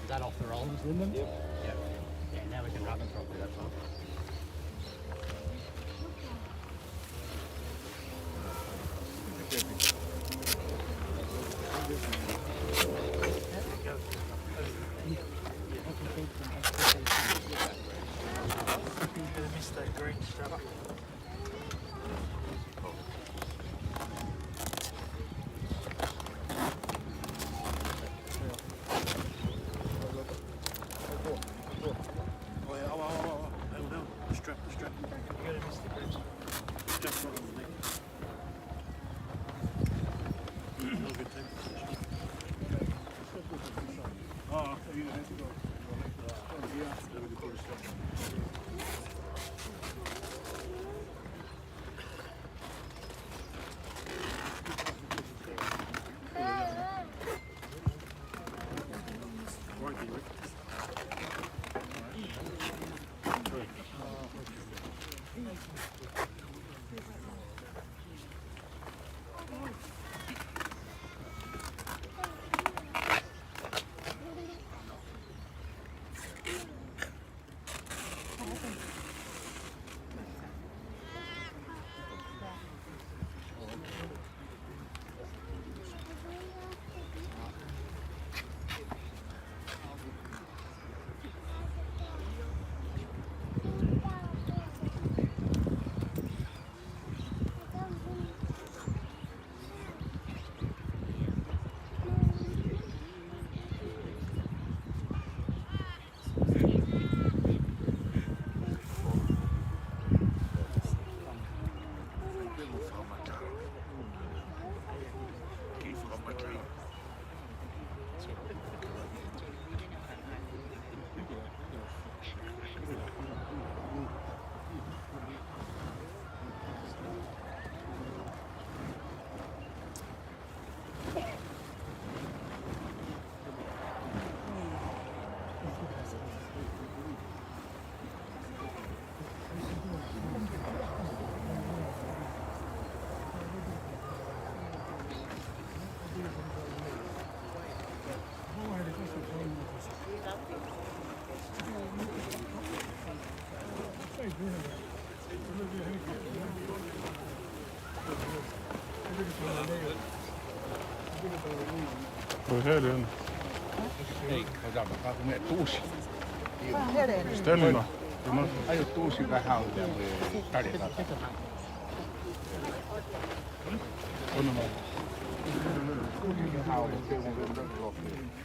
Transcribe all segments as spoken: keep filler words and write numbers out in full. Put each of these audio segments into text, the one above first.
Is that off the Rollins Wyndham? Yep. Yep. Yeah, now we can run them properly, that's all. Missed that green strap. Ko Helen. Hei, ko Zama, ka ko me tusi. Stanley na. Ai, o tusi ka hau ia mo e tale ka. Ona ma. Tusi ka hau mo te mo te mo te.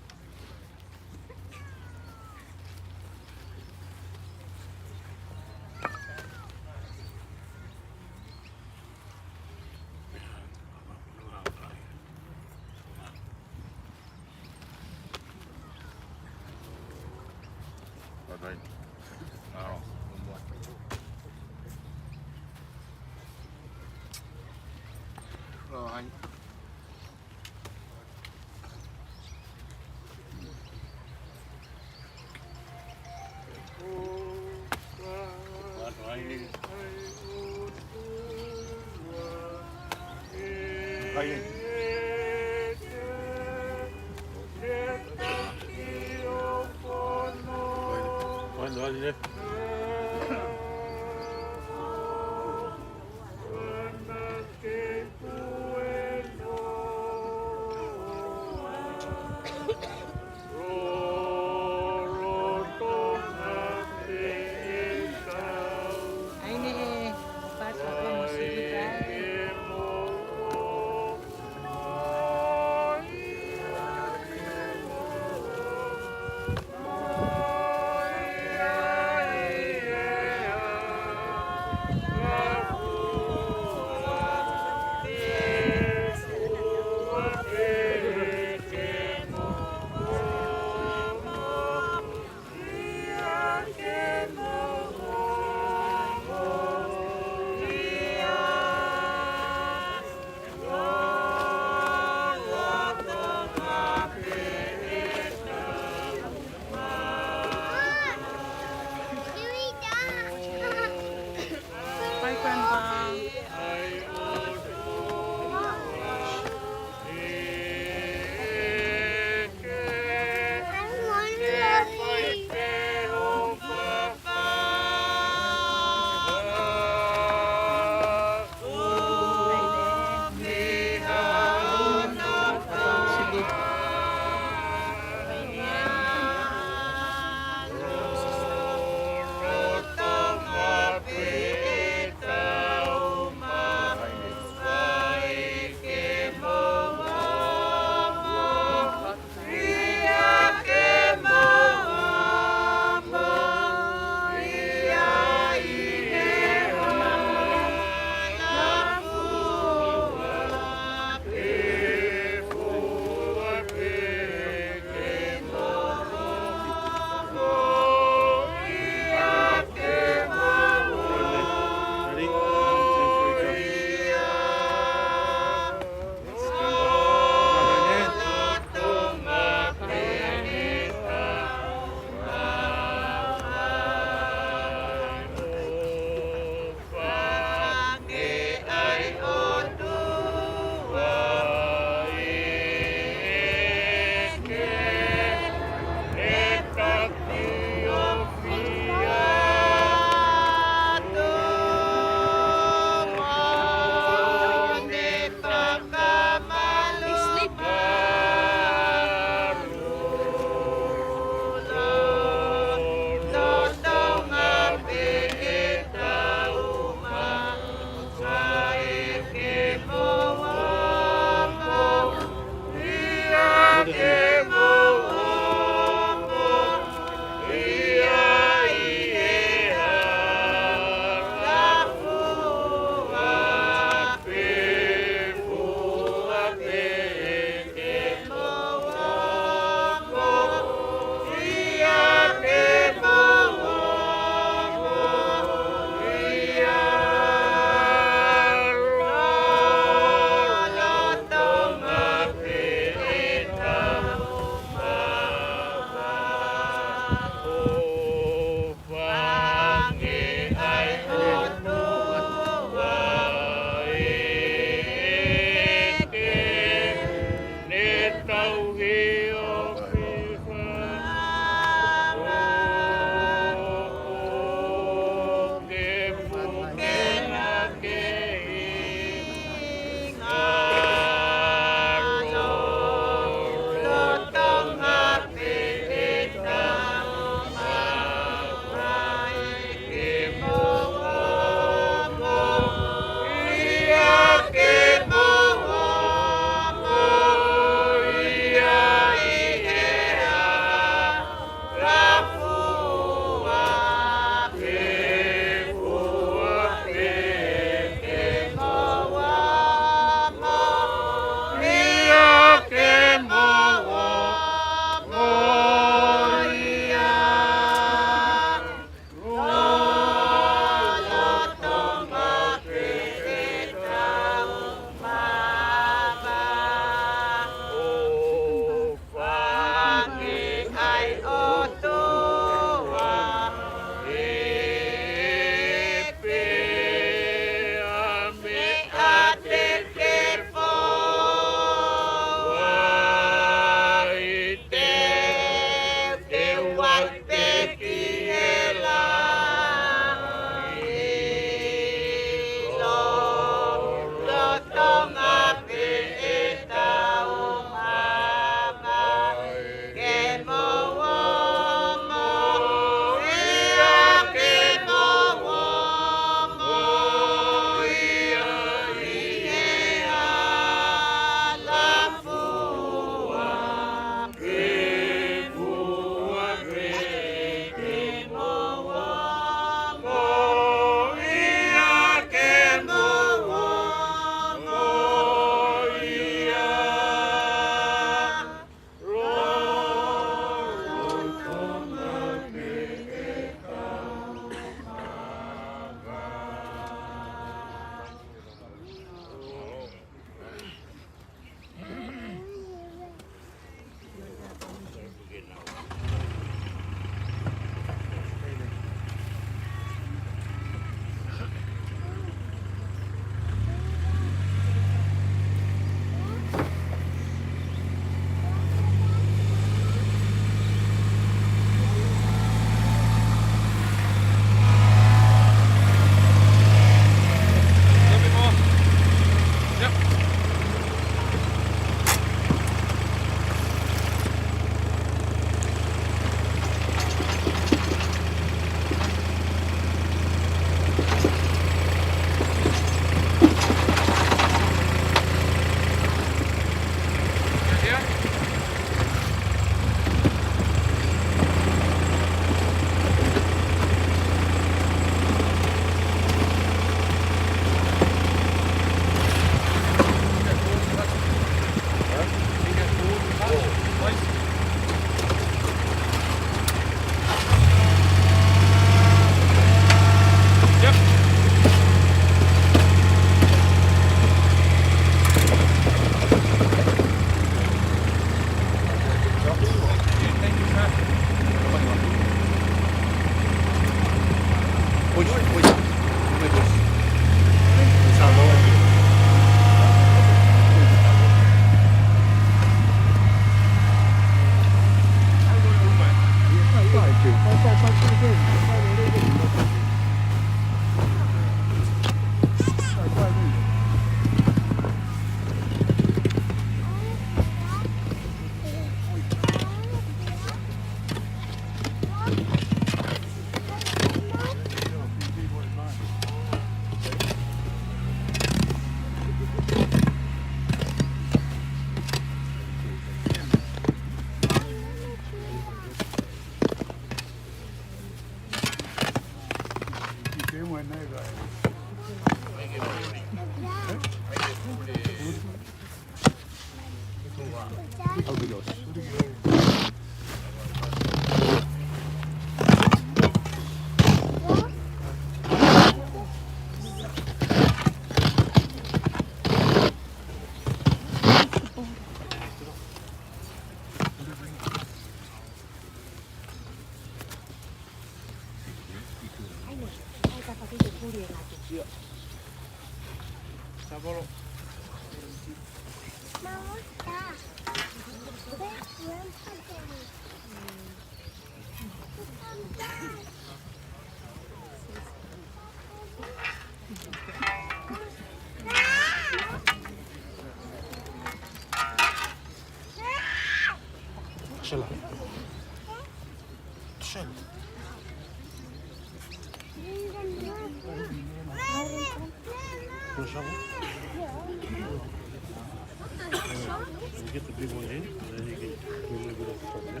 You get the big one in, and then you can do a little bit of stuff, yeah?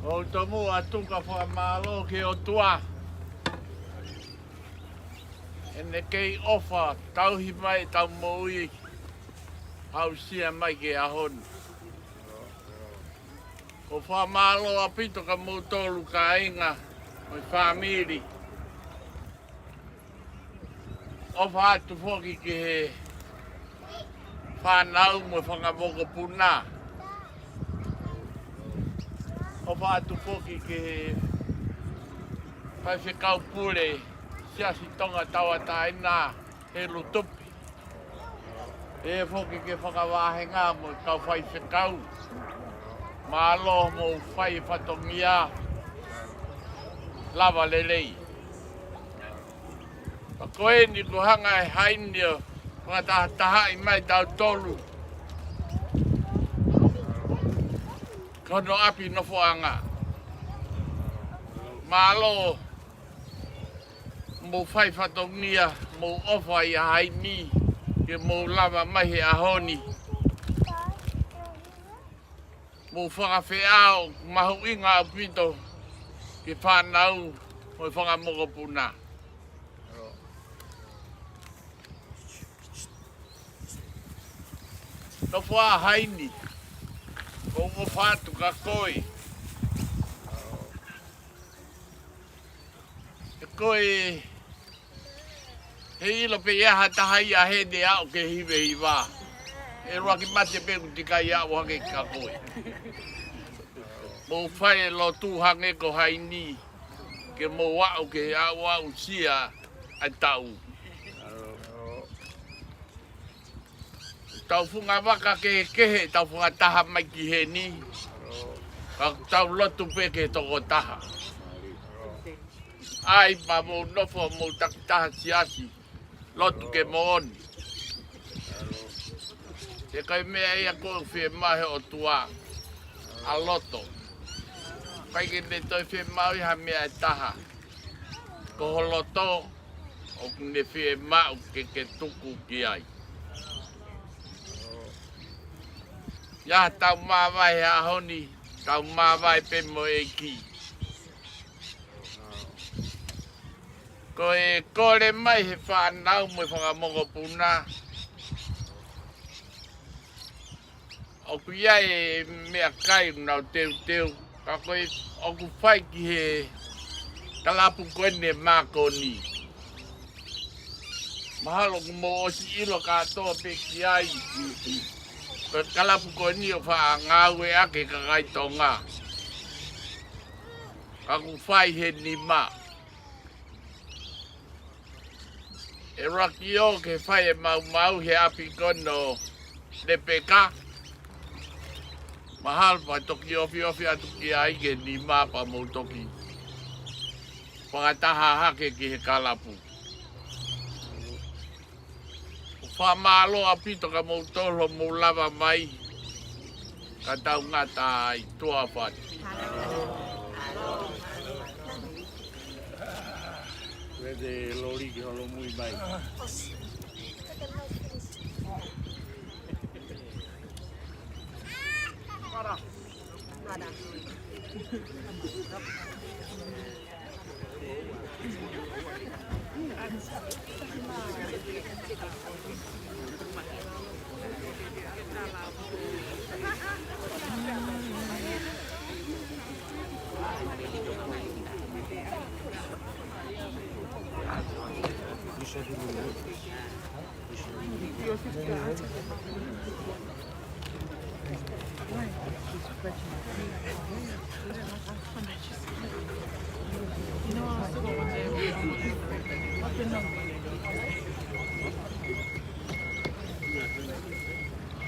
ʻOku tomuʻa atu ka fakamālō ki he ʻOtua. ʻEne kei ʻofa tauhi mai ʻetau moʻui, aʻusia mai ki he ʻaho ni. ʻOku fakamālō ʻaupito kia moutolu kāinga mo e fāmili. ʻOfa atu foki ki he fānau mo e fanga mokopuna. ʻOfa atu foki ki he faifekau pule Siasi Tonga Tauʻatāina, Helu Tupi. ʻOfa foki ki he fakavāhenga mo e kau faifekau. Mālō hoʻomou fai fatongia lava lelei. Pea ko eni kuo hanga ʻe Haini ʻo fakatahatahaʻi mai kitautolu ki hono ʻapi nofoʻanga. Mālō hoʻomou fai fatongia, mou ʻofa ʻia Haini, ke mou lava mai he ʻaho ni. Mou fakafeʻao mahuʻinga ʻaupito ki he fānau mo e fanga mokopuna. Nofo ā Haini, ʻoku ou ʻofa atu kia koe. He ko e, he ʻilo pē ʻe ha taha ia he ne aʻu ki he hiva hiva. ʻE ʻuluaki mate pē kuo teʻeki ai aʻu hake kia koe. Mou fai e lotu hangē ko Haini, ke mou aʻu ki he aʻusia ʻa e taʻu. Tau funga vaka kehekehe, tau fakataha mai ki heni. Ka tau lotu pē ki he tokotaha. ʻAi pea mou nofo, mou takitaha siasi. Lotu ke moʻoni. He ko e meʻa ia ʻoku fiemaʻu he ʻOtua, ʻa loto. ʻIkai ke ne toe fiemaʻu ʻi ha meʻa ʻe taha. Ko ho loto, ʻoku ne fiemaʻu ke ke tuku ki ai. ʻI heʻetau māvae he ʻaho ni, tau māvae pē mo e ʻEiki. Ko e kole mai he fānau mo e fanga mokopuna. ʻOku ʻi ai e meʻakai ʻoku nau teuteu, ka ko e ʻoku fai ki he kalapu ko eni ʻa e Mākoni. Mahalo ʻoku mou ʻosi ʻilo kātoa pē ki ai. Ko e kalapu ko eni ʻoku faʻa ngāueʻaki ʻe he kakai Tonga. Ka ʻoku fai he nima. ʻE ʻuluaki ō ke fai e maumau he ʻapi ko eni ʻo Lepeka. Mahalo pea toki ofiofi atu ki ai ki he nima pea mou toki fakataha hake ki he kalapu. ʻOku Fakamālō ʻaupito kia moutolu hoʻomou lava mai, ka tau ngata ai. Tuʻa ʻofa atu. Pea te loli ki holomui mai.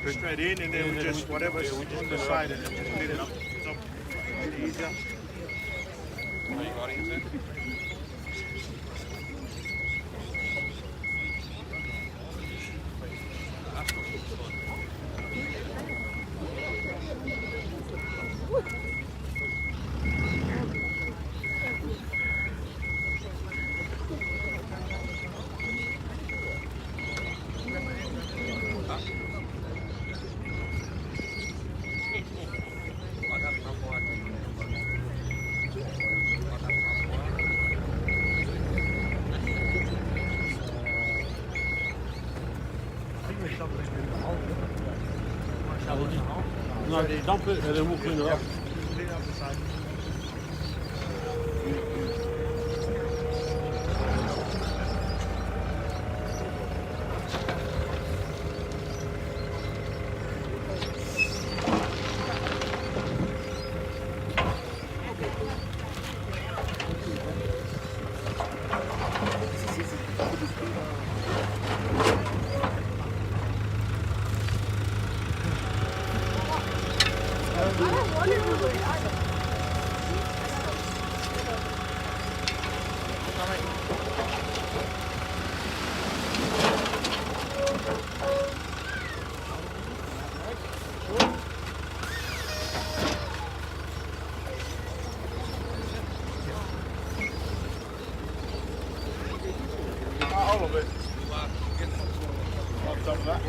Straight in, and then we just, whatever, we just decide and just clean it up. It's up. Easier. Non, elle est un peu, elle est au fond, là. All of it. Want some of that?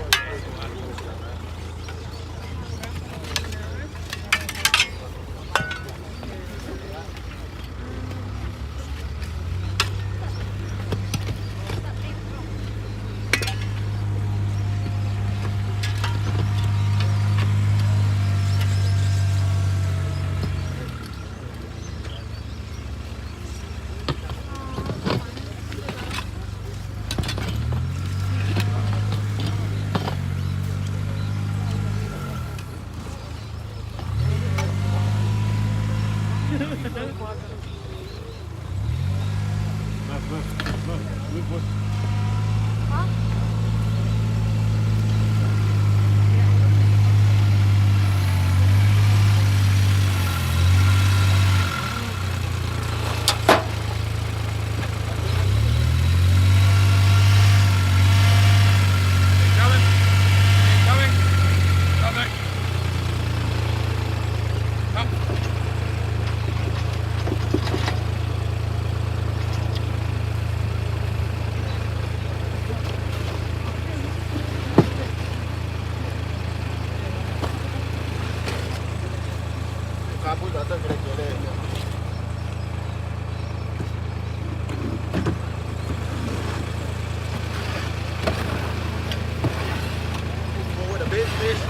Forward a bit, please.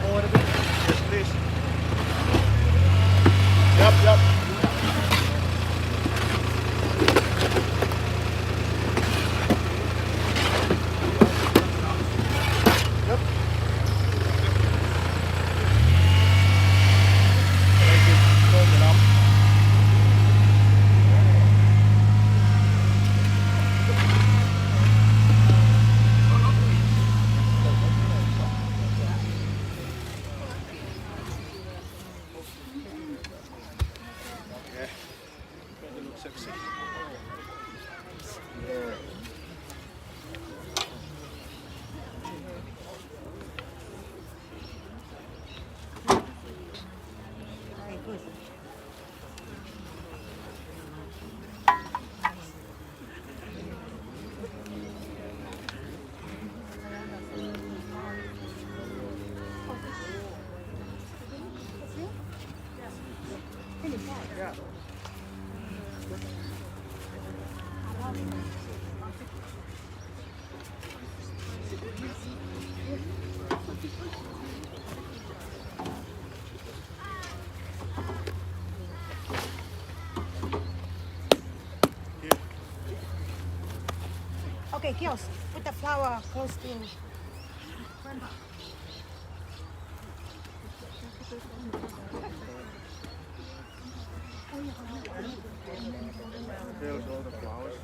Forward a bit. Yes, please. Yep, yep. Yep. Okay, Kios, put the flower close to. There's all the flowers.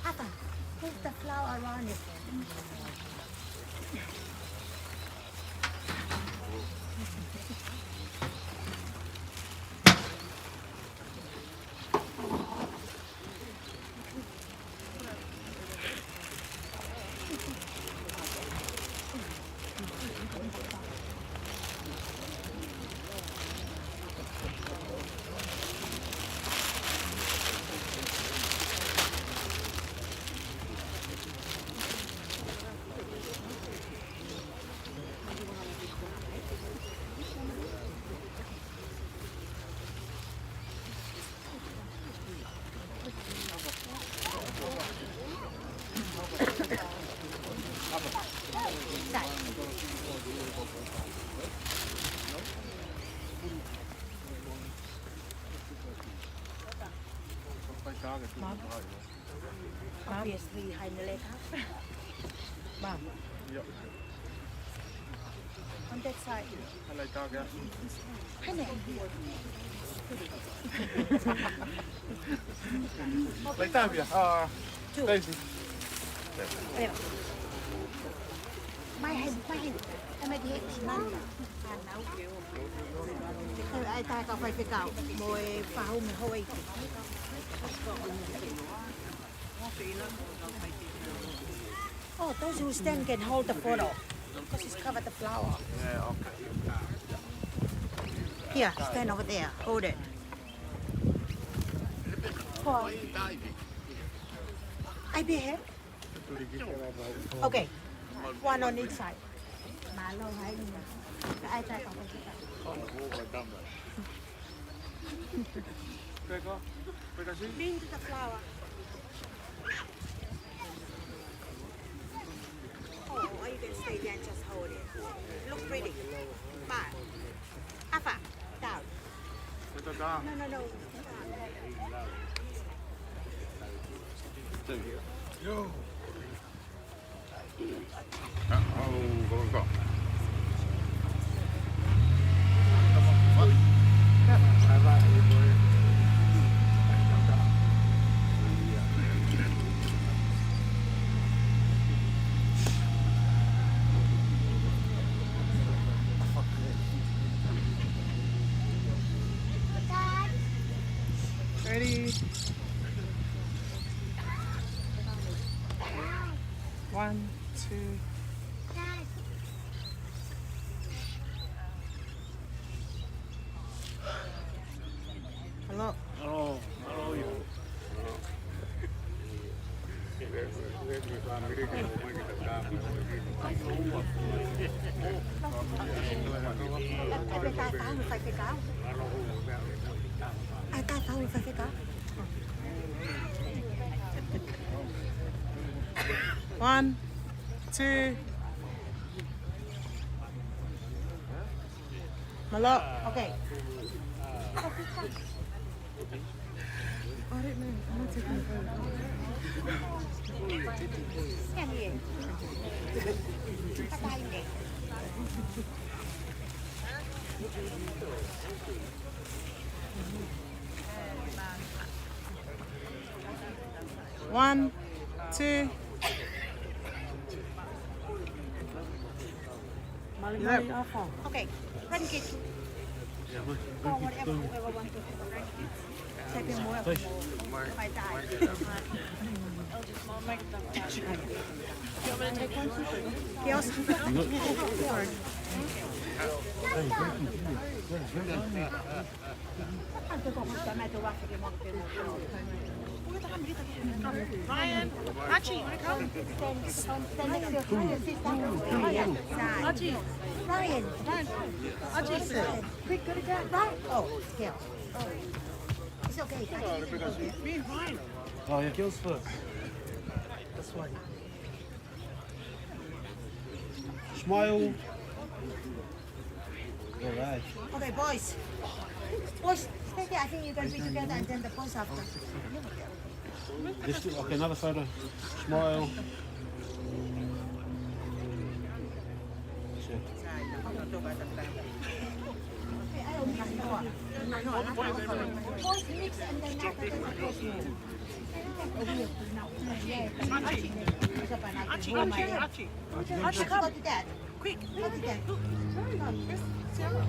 Papa, move the flower around it. Mom? Obviously, high in the leg up. Mom. Yep. On that side. I like that guy. Honey. Like that, yeah. Uh, Two. Daisy. Whatever. My hand, my hand. Am I the head? None. Ah, no. ʻAi taha kau faifekau mo e fahu mei Hawaiki. Oh, those who stand can hold the photo. Because it's covered the flower. Yeah, okay. Here, stand over there. Hold it. Four. I be here. Okay. One on each side. Mālō, hai. ʻAi taha kau faifekau. Peka, peka si. Lean to the flower. Oh, or you can stay there and just hold it. Look pretty. But, Afa, down. Peka down. No, no, no. Yo. Ready? One, two. Hello. Hello. Hello. One, two. Mālō. Okay. One, two. Yep. Okay, grandkids. Or whatever, whoever wants to have a grandkids. Take them more. Please. Bye-bye. Yes. Ryan, Archie, come. Stand next to your sister. Archie. Ryan. Ryan. Archie. Quick, go to dad. Right? Oh, yeah. Oh. It's okay. Me, Ryan. Oh, yeah. Girls first. That's why. Smile. All right. Okay, boys. Boys, stay there. I think you can be together and then the boys after. Just do, okay, another photo. Smile. Sure. Boys, mix and then after that, the boys move. Archie, Archie, Archie, Archie, come. Quick, look, look, look. There's Sarah.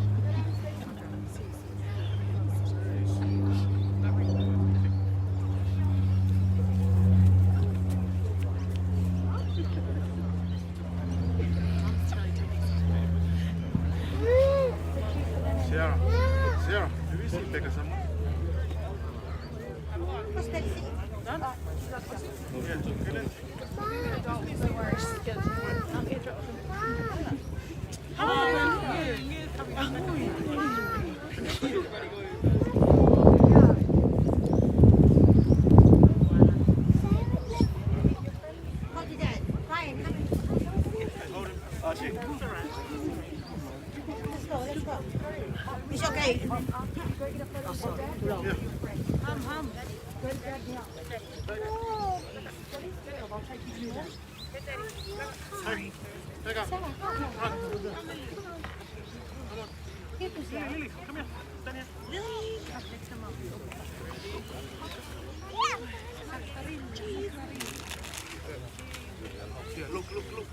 Sarah, Sarah, have you seen Becca somewhere? Let's go, let's go. It's okay. Hum, hum. Hey, take up. Come on. Lily, Lily, come here. Stand here. Lily. Yeah, look, look, look.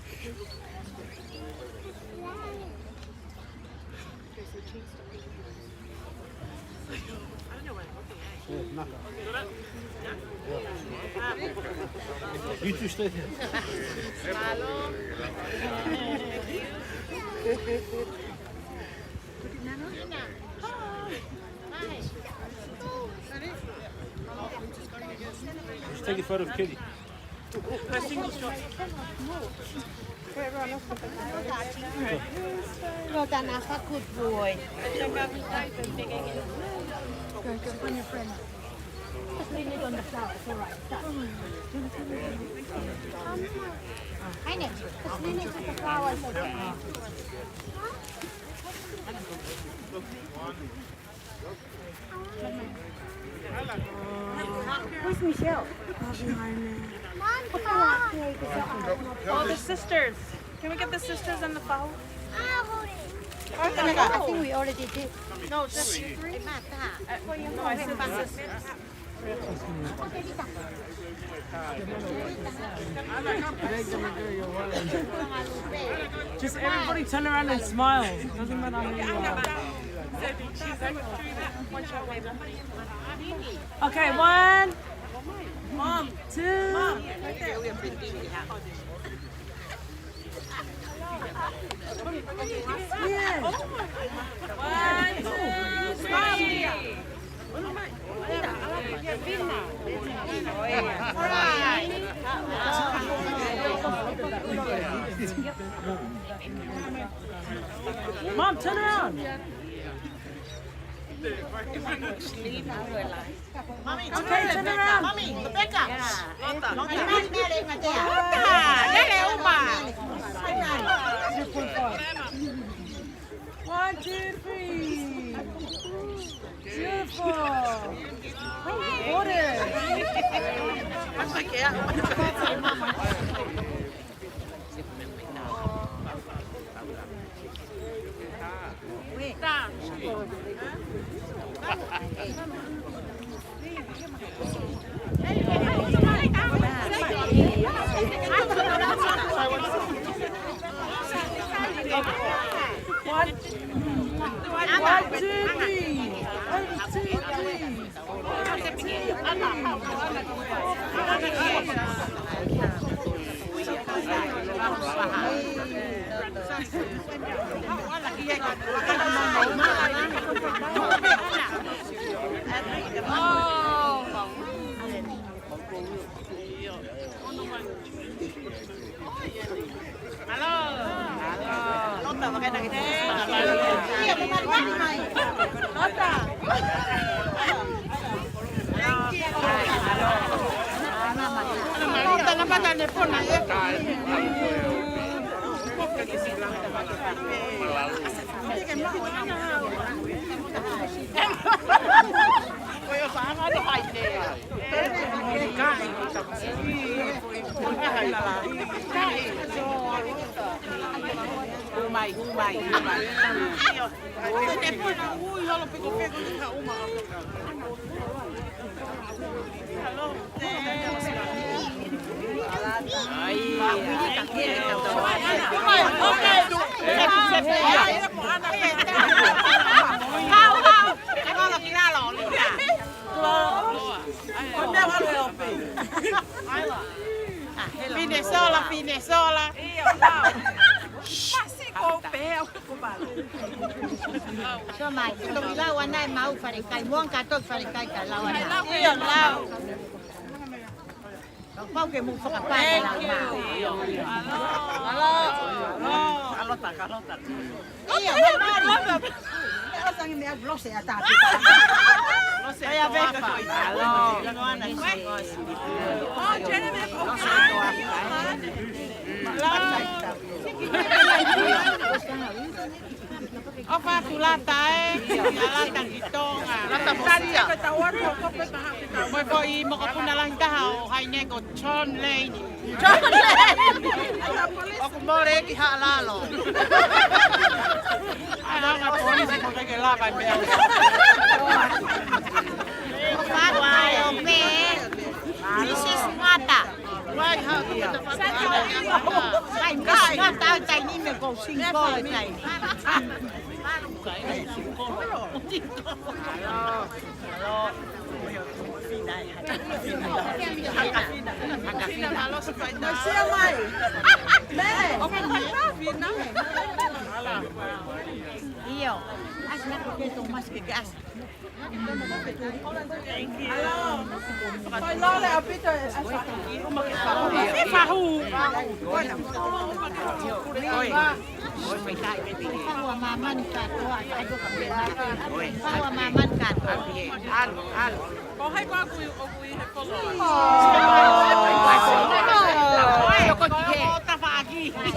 You two stay here. Just take a photo of Kitty. Well done, Alpha. Good boy. Go, go find your friend. Just lean it on the flower. It's all right. Stop. Hi, Nick. Just lean it on the flower. It's okay. Where's Michelle? Not behind me. Oh, the sisters. Can we get the sisters on the phone? I'll hold it. I think we already did. No, just you three? Uh, no, I said the sisters. Just everybody turn around and smile. Doesn't matter who you are. Okay, one. Mom. Two. Mom. Right there. Yeah. One, two, three. Mom, turn around. Mommy, turn around. Okay, turn around. Mommy, Rebecca. Lota. Lota. Lota. Lele uma. One, two, three. Beautiful. Order. One, one, two, three. One, two, three. Finesola, finesola. Sio mai, toki lau ʻanai mau falekai, muʻa ka toki falekai ka lau ʻanai. Pau ke mou fakapālangi. Alo, alo, alo. Kalota, kalota. Ia, mai mali. Ia, o sangi mea lose a tāpita. Lose a tāpita. Alo. ʻOfa atu Lata ē, ʻa Lata ki Tonga. Lata Mosia. Mo e foʻi mokopuna lahi taha ʻo Haʻapai ko John Lane. John Lane. ʻOku mole ki Haʻalalo. ʻAi, hanga polisi mo ke lava e meʻa. ʻOfa atu ē, Mrs Mata. Kai, kai. Kai, kai, kai, tai ni me ko singko, kai. Sia mai. Me. Io. Asina ko ke to mas ke gas. Thank you. Fai lole ʻaupito e. E fahu. Fahu ʻa māmani kātoa. Fahu ʻa māmani kātoa. Alu, alu. Ko hai ko aku ʻoku ʻi he kolo. Oi, ʻoku ki he. Tafaʻaki. Ai,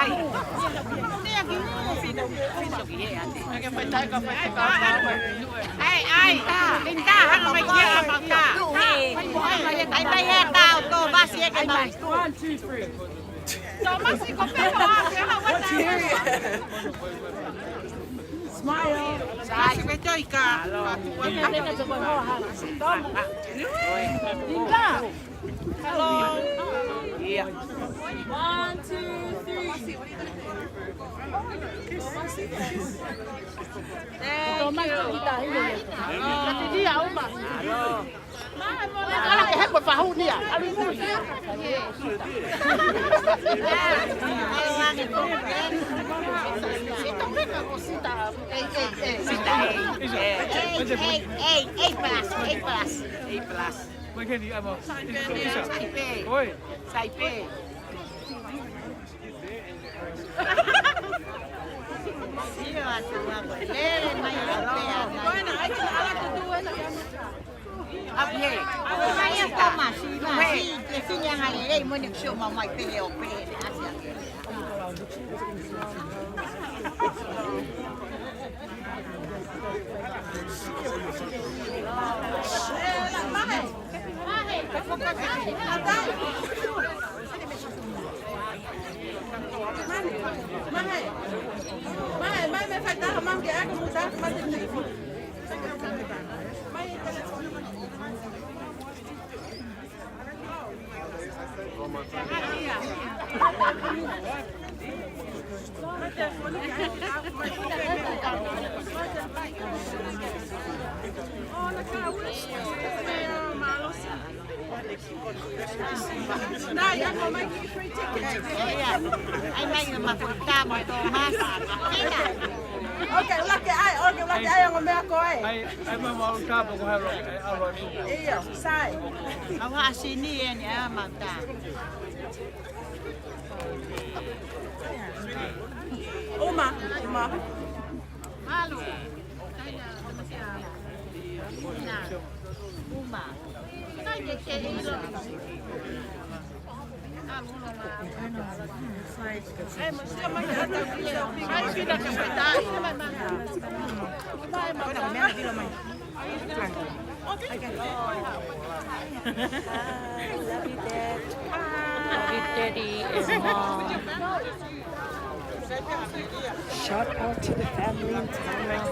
ai. Ai, ai. Linda, hanga mai kia a mauta. Ai, mai he tau, tō vasi e ke mai. One, two, three. Tomasi, ko pē ko a, pē ha wata. Smile. Tomasi, me toi ka. Linda. Hello. Ia. One, two, three. Thank you. Hello. Ala ke hepo fahu ni a, alu i mui. Sita, meka ko sita. Ei, ei, ei. Sita, ei. Ei, ei, ei, ei plus, ei plus. Ei plus. Saipe. Oi. Saipe. Sio atu ʻa koe. Lele mai ʻa pea. Bueno, hay que dejar la tortuga esa. ʻApē. ʻApē mai ʻa Tomasi, masi, te fini anga lelei mo ne sio mai mai pele o pele. Ai, mai ʻo makuta mo Tomasi. Ina. ʻOku ke ʻuluaki ʻai, ʻoku ke ʻuluaki ʻai ongo meʻa ko ē. ʻAi, ʻai mai mau tā pē ko e hā ʻoku ke ʻai ʻalu atu. ʻIo, sai. ʻAuha ʻa Sini eni, ʻai mai tā. Uma, uma. Malu. Uma. Love you, Dad. Love you, Daddy and Mom. Shout out to the family in Taiwan.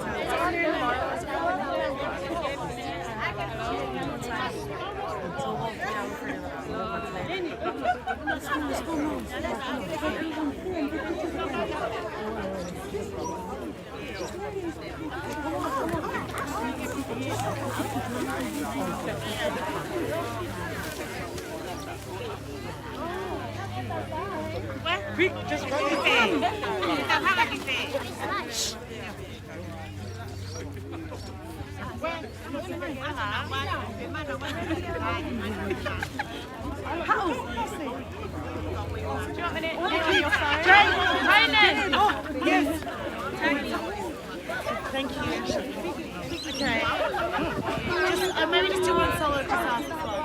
Quick, just run the thing. Jay, Raymond. Oh, yes. Thank you. Okay. Just, uh, maybe just do one solo, just ask the solo.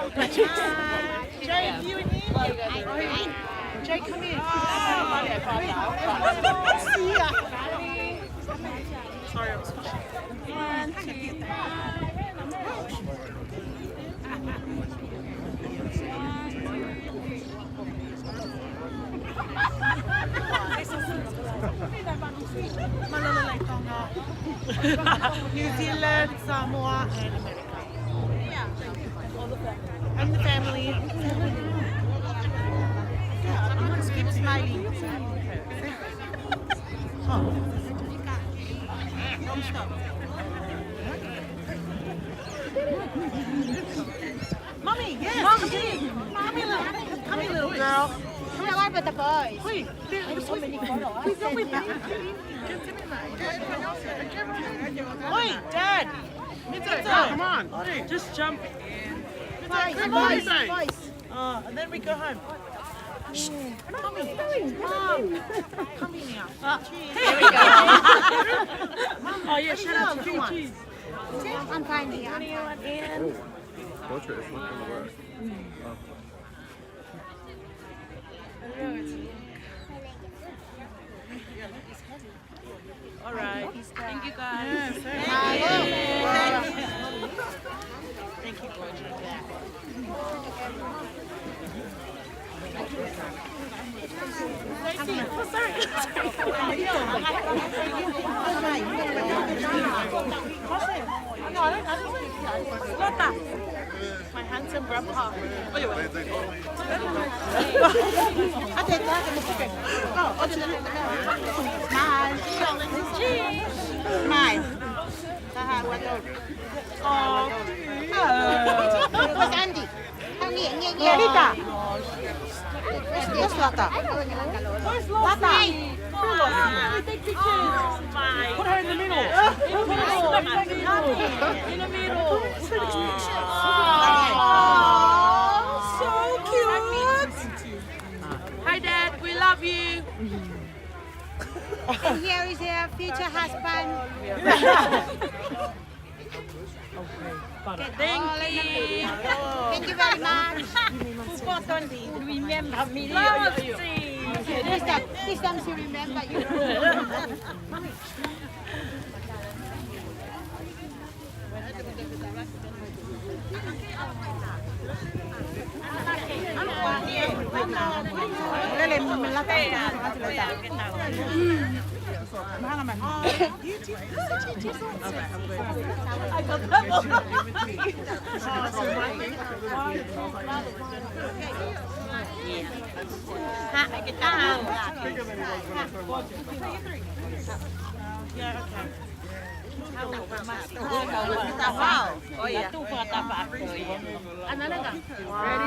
Jay, you in here? Jay, come here. Sorry, I was New Zealand, Samoa, and America. And the family. Yeah, I'm gonna keep smiling. Oh. Don't stop. Mommy, yes, come here. Come here, little, come here, little girl. Come here, with the boys. Wait, there's so many photos. He's over there. Wait, Dad. Mitsu, come on. Just jump. Mitsu, come on. Boys, boys. Uh, and then we go home. Shh. Mommy. Mom. Come here now. Uh, here we go. Oh, yeah, shout out to you. I'm fine here. I'm fine. Portrait is not gonna work. Oh. All right. Thank you, guys. Yes, thank you. Thank you. Thank you, Georgia. Lotta. My handsome grandpa. Smile. Smile. Taha, ua, tolu. Oh. Where's Andy? Come here, here, here. Rita. Where's Lotta? Where's Lotta? Lotta. Take pictures. Oh my. Put her in the middle. In the middle. In the middle. Oh, so cute. Hi, Dad. We love you. And here is her future husband. Okay, thank you. Thank you very much. Who got on the remember me? Love you. This time, this time she remember you. Yeah, okay. Oh, yeah. One,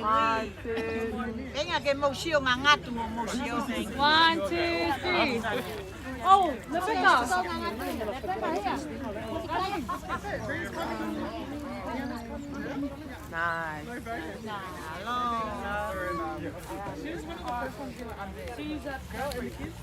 one, two, three. Venga, que emoción, angatu, emoción. One, two, three. Oh, Rebecca. Rebecca, here. Nice. Hello. She's the first one to do it. She's a girl and the kids.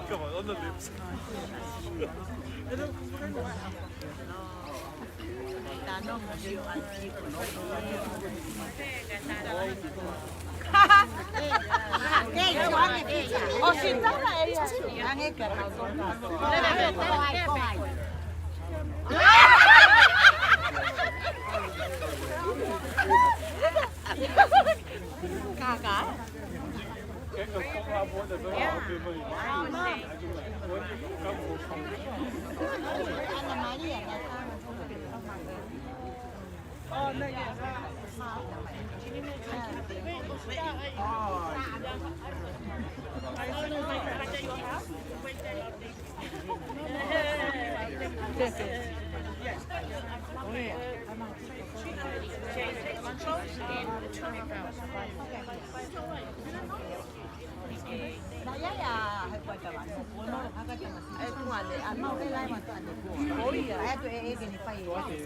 Come on, on the lips.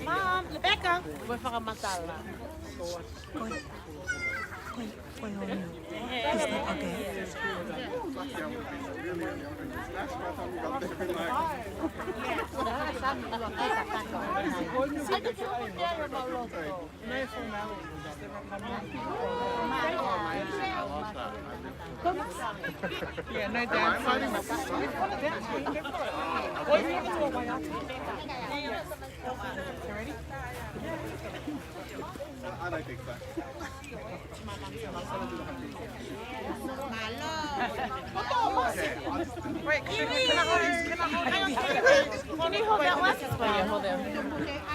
Mom, Rebecca. Ua fakamatala. Is that okay? Yeah, no doubt. I don't think so. Wait, can I, can I hold these? Can I hold these? Can you hold that one? Yeah, hold that one.